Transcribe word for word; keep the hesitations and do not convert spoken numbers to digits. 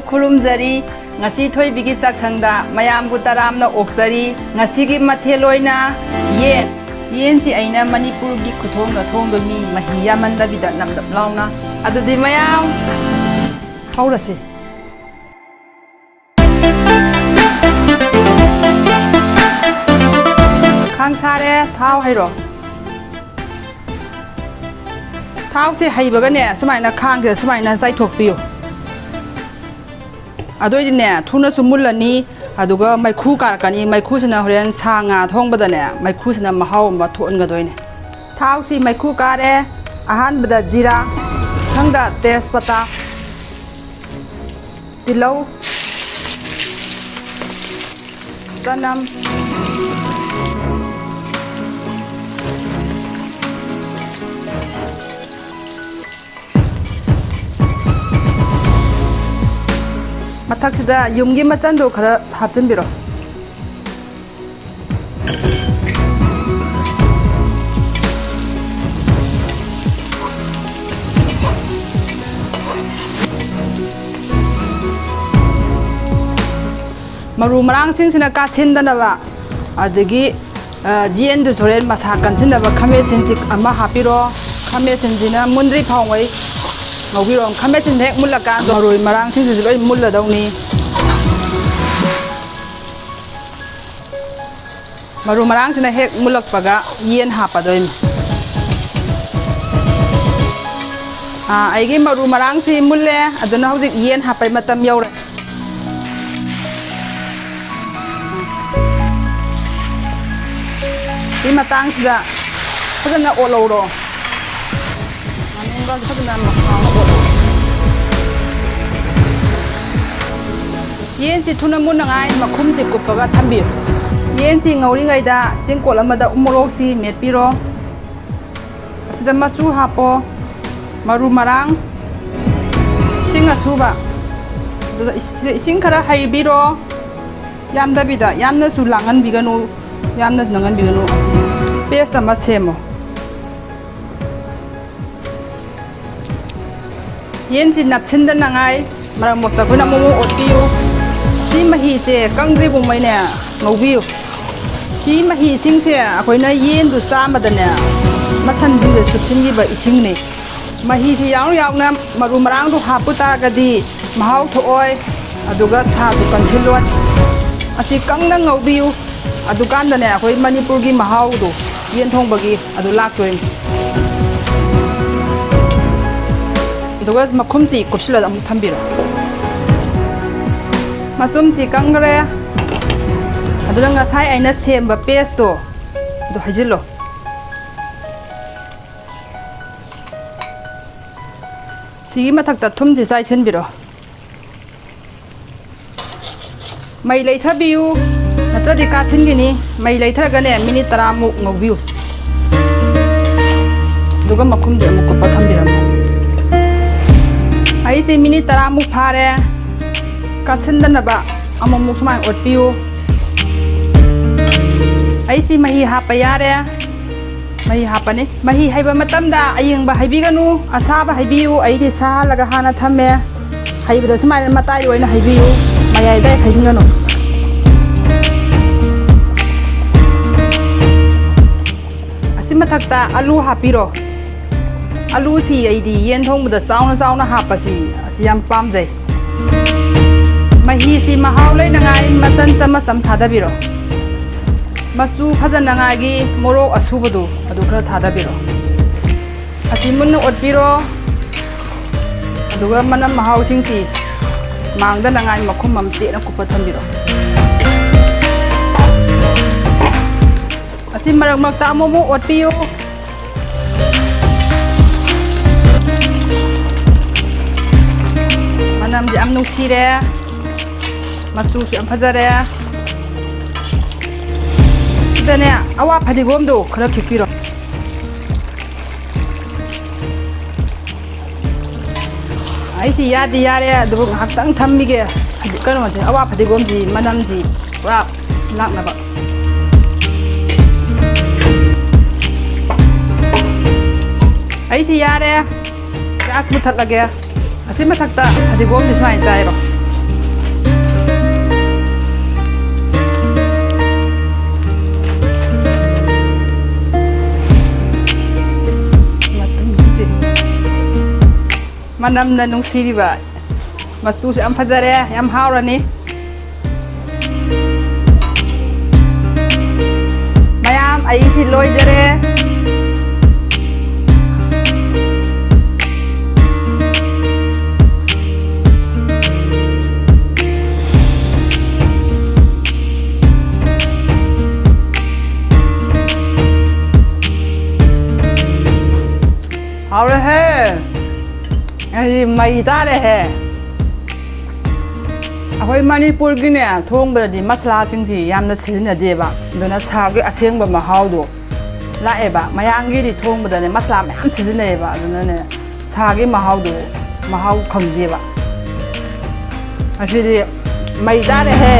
ꯈꯨꯔꯨꯝꯖꯔꯤ꯫ ꯉꯁꯤ ꯊꯣꯏꯕꯤꯒꯤ ꯆꯥꯛꯁꯪꯗ ꯃꯌꯥꯝꯕꯨ ꯇꯔꯥꯝꯅ ꯑꯣꯛꯆꯔꯤ꯫ ꯉꯁꯤꯒꯤ ꯃꯊꯦꯜ ꯑꯣꯏꯅ ꯌꯦꯟ꯫ ꯌꯦꯟꯁꯤ ꯑꯩꯅ ꯃꯅꯤꯄꯨꯔꯒꯤ ꯈꯨꯊꯣꯡꯗ ꯊꯣꯡꯗꯣꯏꯅꯤ, ꯃꯍꯤ ꯌꯥꯝꯃꯟꯗꯕꯤꯗ ꯅꯞ ꯅꯞ ꯂꯥꯎꯅ꯫ ꯑꯗꯨꯗꯤ ꯃꯌꯥꯝ ꯍꯧꯔꯁꯤ꯫ ꯈꯥꯡ ꯁꯥꯔꯦ, ꯊꯥꯎ ꯍꯩꯔꯣ꯫ ꯊꯥꯎꯁꯦ ꯍꯩꯕꯒꯅꯦ, ꯁꯨꯃꯥꯏꯅ ꯈꯥꯡꯁꯦ ꯁꯨꯃꯥꯏꯅ ꯆꯥꯏꯊꯣꯛꯄꯤꯌꯨ꯫ ꯑꯗꯨꯑꯣꯏꯗꯤꯅꯦ, ꯊꯨꯅꯁꯨ ꯃꯨꯜꯂꯅꯤ, ꯑꯗꯨꯒ ꯃꯩꯈꯨ ꯀꯥꯔꯛꯀꯅꯤ꯫ ꯃꯩꯈꯨꯁꯤꯅ ꯍꯣꯔꯦꯟ ꯁꯥ ꯉꯥ ꯊꯣꯡꯕꯗꯅꯦ, ꯃꯩꯈꯨꯁꯤꯅ ꯃꯍꯥꯎ ꯑꯃ ꯊꯣꯛꯍꯟꯒꯗꯣꯏꯅꯦ꯫ ꯊꯥꯎꯁꯤ ꯃꯩꯈꯨ ꯀꯥꯔꯦ꯫ ꯑꯍꯥꯟꯕꯗ ꯖꯤꯔꯥ, ꯃꯊꯪꯗ ꯇꯦꯖꯄꯇꯥ, ꯇꯤꯜꯍꯧ, ꯆꯅꯝ, ꯃꯊꯛꯁꯤꯗ ꯌꯨꯝꯒꯤ ꯃꯆꯜꯗꯣ ꯈꯔ ꯍꯥꯞꯆꯤꯟꯕꯤꯔꯣ꯫ ꯃꯔꯨ ꯃꯔꯥꯡꯁꯤꯡꯁꯤꯅ ꯀꯥꯁꯤꯟꯗꯅꯕ, ꯑꯗꯒꯤ, ꯑ, ꯌꯦꯟꯗꯨꯁꯨ ꯍꯣꯔꯦꯟ ꯃꯁꯥ ꯀꯟꯁꯤꯟꯅꯕ ꯈꯥꯃꯦꯟ ꯑꯁꯤꯟꯁꯤ ꯑꯃ ꯍꯥꯞꯄꯤꯔꯣ꯫ ꯈꯥꯃꯦꯟ ꯑꯁꯤꯟꯁꯤꯅ ꯃꯨꯟꯗ꯭ꯔꯤ ꯐꯥꯎꯉꯩ ꯉꯧꯕꯤꯔꯣ꯫ ꯈꯥꯃꯦꯟ ꯑꯁꯤꯟ ꯍꯦꯛ ꯃꯨꯜꯂꯀꯥꯟꯗ ꯃꯔꯣꯏ ꯃꯔꯥꯡꯁꯤꯡꯁꯤꯁꯨ ꯂꯣꯏ ꯃꯨꯜꯂꯗꯧꯅꯤ꯫ ꯃꯔꯨ ꯃꯔꯥꯡꯁꯤꯅ ꯍꯦꯛ ꯃꯨꯜꯂꯛꯄꯒ ꯌꯦꯟ ꯍꯥꯞꯄꯗꯣꯏꯅꯤ꯫ ꯑꯥ, ꯑꯩꯒꯤ ꯃꯔꯨ ꯃꯔꯥꯡꯁꯤ ꯃꯨꯜꯂꯦ, ꯑꯗꯨꯅ ꯍꯧꯖꯤꯛ ꯌꯦꯟ ꯍꯥꯞꯄꯩ ꯃꯇꯝ ꯌꯧꯔꯦ꯫ ꯁꯤ ꯃꯇꯥꯡꯁꯤꯗ ꯐꯖꯅ ꯑꯣꯠꯍꯧꯔꯣ꯫ ꯃꯅꯨꯡꯒ ꯐꯖꯅ ꯃꯈꯥ ꯑꯣꯠꯂꯣ꯫ ꯌꯦꯟꯁꯤ ꯊꯨꯅ ꯃꯨꯟꯅꯉꯥꯏ ꯃꯈꯨꯝꯁꯤ ꯀꯨꯞꯄꯒ ꯊꯝꯕꯤꯌꯨ꯫ ꯌꯦꯟꯁꯤ ꯉꯧꯔꯤꯉꯩꯗ ꯇꯦꯡꯀꯣꯠ ꯑꯃꯗ ꯎꯃꯣꯔꯣꯛꯁꯤ ꯃꯦꯠꯄꯤꯔꯣ꯫ ꯑꯁꯤꯗ ꯃꯆꯨ ꯍꯥꯞꯄꯣ, ꯃꯔꯨ ꯃꯔꯥꯡ, ꯏꯁꯤꯡ ꯑꯁꯨꯕ, ꯑꯗꯨꯒ ꯏꯁ-, ꯁꯤꯗ ꯏꯁꯤꯡ ꯈꯔ ꯍꯩꯕꯤꯔꯣ꯫ ꯌꯥꯝꯗꯕꯤꯗ, ꯌꯥꯝꯅꯁꯨ ꯂꯥꯡꯍꯟꯕꯤꯒꯅꯨ, ꯌꯥꯝꯅꯁꯨ ꯅꯪꯍꯟꯕꯤꯒꯅꯨ꯫ ꯑꯁꯤ paste ꯑꯃ ꯁꯦꯝꯃꯣ꯫ ꯌꯦꯟꯁꯤ ꯅꯞꯁꯤꯟꯗꯅꯉꯥꯏ ꯃꯔꯛ ꯃꯔꯛꯇ ꯑꯩꯈꯣꯏꯅ ꯑꯃꯨꯛ ꯑꯃꯨꯛ ꯑꯣꯠꯄꯤꯌꯨ꯫ ꯁꯤ ꯃꯍꯤꯁꯦ ꯀꯪꯗ꯭ꯔꯤꯕꯨꯡꯉꯩꯅꯦ ꯉꯧꯕꯤꯌꯨ꯫ ꯁꯤ ꯃꯍꯤꯁꯤꯡꯁꯦ ꯑꯩꯈꯣꯏꯅ ꯌꯦꯟꯗꯨ ꯆꯥꯝꯕꯗꯅꯦ ꯃꯁꯟꯁꯤꯡꯗ ꯆꯨꯞꯁꯤꯟꯈꯤꯕ ꯏꯁꯤꯡꯅꯤ꯫ ꯃꯍꯤꯁꯤ ꯌꯥꯎꯅ ꯌꯥꯎꯅ ꯃꯔꯨ ꯃꯔꯥꯡꯗꯣ ꯍꯥꯞꯄꯨ ꯇꯥꯔꯒꯗꯤ ꯃꯍꯥꯎ ꯊꯣꯛꯑꯣꯏ, ꯑꯗꯨꯒ ꯁꯥꯁꯨ ꯀꯟꯁꯤꯜꯂꯣꯏ꯫ ꯑꯁꯤ ꯀꯪꯅ ꯉꯧꯕꯤꯌꯨ, ꯑꯗꯨꯀꯥꯟꯗꯅꯦ ꯑꯩꯈꯣꯏ ꯃꯅꯤꯄꯨꯔꯒꯤ ꯃꯍꯥꯎꯗꯣ ꯌꯦꯟ ꯊꯣꯡꯕꯒꯤ ꯑꯗꯨ ꯂꯥꯛꯇꯣꯏꯅꯤ꯫ ꯑꯗꯨꯒ ꯃꯈꯨꯝꯁꯤ ꯀꯨꯞꯁꯤꯜꯂꯒ ꯑꯃꯨꯛ ꯊꯝꯕꯤꯔꯣ꯫ ꯃꯆꯨꯝꯁꯤ ꯀꯪꯈ꯭ꯔꯦ꯫ ꯑꯗꯨꯅ ꯉꯁꯥꯏ ꯑꯩꯅ ꯁꯦꯝꯕ ꯄꯦꯁꯇꯣ ꯑꯗꯨ ꯍꯩꯖꯤꯜꯂꯣ꯫ ꯁꯤꯒꯤ ꯃꯊꯛꯇ ꯊꯨꯝꯁꯤ ꯆꯥꯏꯁꯤꯟꯕꯤꯔꯣ꯫ ꯃꯩ ꯂꯩꯊꯕꯤꯌꯨ, ꯅꯠꯇ꯭ꯔꯗꯤ ꯀꯥꯁꯤꯟꯒꯅꯤ꯫ ꯃꯩ ꯂꯩꯊꯔꯒꯅꯦ ꯃꯤꯅꯤꯠ ꯇꯔꯥꯃꯨꯛ ꯉꯧꯕꯤꯌꯨ꯫ ꯑꯗꯨꯒ ꯃꯈꯨꯝꯁꯦ ꯑꯃꯨꯛ ꯀꯨꯞꯄ ꯊꯝꯕꯤꯔꯝꯃꯨ꯫ ꯑꯩꯁꯦ ꯃꯤꯅꯤꯠ ꯇꯔꯥꯃꯨꯛ ꯐꯥꯔꯦ꯫ ꯀꯥꯁꯤꯟꯗꯅꯕ ꯑꯃꯨꯛꯃꯨꯛ ꯁꯨꯃꯥꯏꯅ ꯑꯣꯠꯄꯤꯌꯨ꯫ ꯑꯩꯁꯤ ꯃꯍꯤ ꯍꯥꯞꯄ ꯌꯥꯔꯦ꯫ ꯃꯍꯤ ꯍꯥꯞꯄꯅꯤ꯫ ꯃꯍꯤ ꯍꯩꯕ ꯃꯇꯝꯗ ꯑꯌꯤꯡꯕ ꯍꯩꯕꯤꯒꯅꯨ, ꯑꯁꯥꯕ ꯍꯩꯕꯤꯌꯨ꯫ ꯑꯩꯗꯤ ꯁꯥꯍꯜꯂꯒ ꯍꯥꯟꯅ ꯊꯝꯃꯦ꯫ ꯍꯩꯕꯗ ꯁꯨꯃꯥꯏꯅ ꯃꯇꯥꯏꯗ ꯑꯣꯏꯅ ꯍꯩꯕꯤꯌꯨ, ꯃꯌꯥꯏꯗ ꯍꯩꯖꯤꯟꯒꯅꯨ꯫ ꯑꯁꯤ ꯃꯊꯛꯇ ꯑꯂꯨ ꯍꯥꯞꯄꯤꯔꯣ꯫ ꯑꯂꯨꯁꯤ ꯑꯩꯗꯤ ꯌꯦꯟ ꯊꯣꯡꯕꯗ ꯆꯥꯎꯅ ꯆꯥꯎꯅ ꯍꯥꯞꯄꯁꯤ ꯑꯁꯤ ꯌꯥꯝ ꯄꯥꯝꯖꯩ꯫ ꯃꯍꯤꯁꯤ ꯃꯍꯥꯎ ꯂꯩꯅꯉꯥꯏ ꯃꯆꯟ ꯆꯃꯁ ꯑꯃ ꯊꯥꯗꯕꯤꯔꯣ꯫ ꯃꯆꯨ ꯐꯖꯅꯉꯥꯏꯒꯤ ꯃꯣꯔꯣꯛ ꯑꯁꯨꯕꯗꯨ ꯑꯗꯨ ꯈꯔ ꯊꯥꯗꯕꯤꯔꯣ꯫ ꯑꯁꯤ ꯃꯨꯟꯅ ꯑꯣꯠꯄꯤꯔꯣ꯫ ꯑꯗꯨꯒ ꯃꯅꯝ ꯃꯍꯥꯎꯁꯤꯡꯁꯤ ꯃꯥꯡꯗꯅꯉꯥꯏ ꯃꯈꯨꯝ ꯑꯃ ꯆꯦꯠꯅ ꯀꯨꯞꯄ ꯊꯝꯕꯤꯔꯣ꯫ ꯑꯁꯤ ꯃꯔꯛ ꯃꯔꯛꯇ ꯑꯃꯨꯛ ꯑꯃꯨꯛ ꯑꯣꯠꯄꯤꯌꯨ꯫ ꯃꯅꯝꯁꯦ ꯌꯥꯝ ꯅꯨꯡꯁꯤꯔꯦ, ꯃꯆꯨꯁꯨ ꯌꯥꯝ ꯐꯖꯔꯦ꯫ ꯁꯤꯗꯅꯦ ꯑꯋꯥ ꯐꯗꯤꯒꯣꯝꯗꯣ ꯈꯔ ꯈꯤꯛꯄꯤꯔꯣ꯫ ꯑꯩꯁꯤ ꯌꯥꯗꯤ ꯌꯥꯔꯦ, ꯑꯗꯨꯕꯨ ꯉꯥꯏꯍꯥꯛꯇꯪ ꯊꯝꯃꯤꯒꯦ꯫ ꯀꯩꯅꯣꯁꯦ, ꯑꯋꯥ ꯐꯗꯤꯒꯣꯝꯁꯤ ꯃꯅꯝꯁꯤ ꯄꯨꯔꯥ ꯂꯥꯛꯅꯕ꯫ ꯑꯩꯁꯤ ꯌꯥꯔꯦ, ꯒ꯭ꯌꯥꯁ ꯃꯨꯊꯠꯂꯒꯦ꯫ ꯑꯁꯤ ꯃꯊꯛꯇ ꯐꯗꯤꯒꯣꯝꯗꯤ ꯁꯨꯃꯥꯏꯅ ꯆꯥꯏꯔꯣ꯫ ꯃꯇꯨꯝꯁꯦ꯫ ꯃꯅꯝꯅ ꯅꯨꯡꯁꯤꯔꯤꯕ꯫ ꯃꯆꯨꯁꯨ ꯌꯥꯝ ꯐꯖꯔꯦ, ꯌꯥꯝ ꯍꯥꯎꯔꯅꯤ꯫ ꯃꯌꯥꯝ, ꯑꯩꯁꯤ ꯂꯣꯏꯖꯔꯦ꯫ ꯍꯥꯎꯔꯦꯍꯦ꯫ ꯑꯩ ꯃꯩ ꯇꯥꯔꯦꯍꯦ꯫ ꯑꯩꯈꯣꯏ ꯃꯅꯤꯄꯨꯔꯒꯤꯅꯦ ꯊꯣꯡꯕꯗꯗꯤ ꯃꯁꯂꯥꯁꯤꯡꯁꯤ ꯌꯥꯝꯅ ꯁꯤꯖꯤꯟꯅꯗꯦꯕ꯫ ꯑꯗꯨꯅ ꯁꯥꯒꯤ ꯑꯁꯦꯡꯕ ꯃꯍꯥꯎꯗꯣ ꯂꯥꯛꯑꯦꯕ꯫ ꯃꯌꯥꯝꯒꯤꯗꯤ ꯊꯣꯡꯕꯗꯅꯦ ꯃꯁꯂꯥ ꯃꯌꯥꯝ ꯁꯤꯖꯤꯟꯅꯩꯌꯦꯕ꯫ ꯑꯗꯨꯅꯅꯦ ꯁꯥꯒꯤ ꯃꯍꯥꯎꯗꯣ ꯃꯍꯥꯎ ꯈꯪꯗꯦꯕ꯫ ꯑꯁꯤꯗꯤ ꯃꯩ ꯇꯥꯔꯦꯍꯦ꯫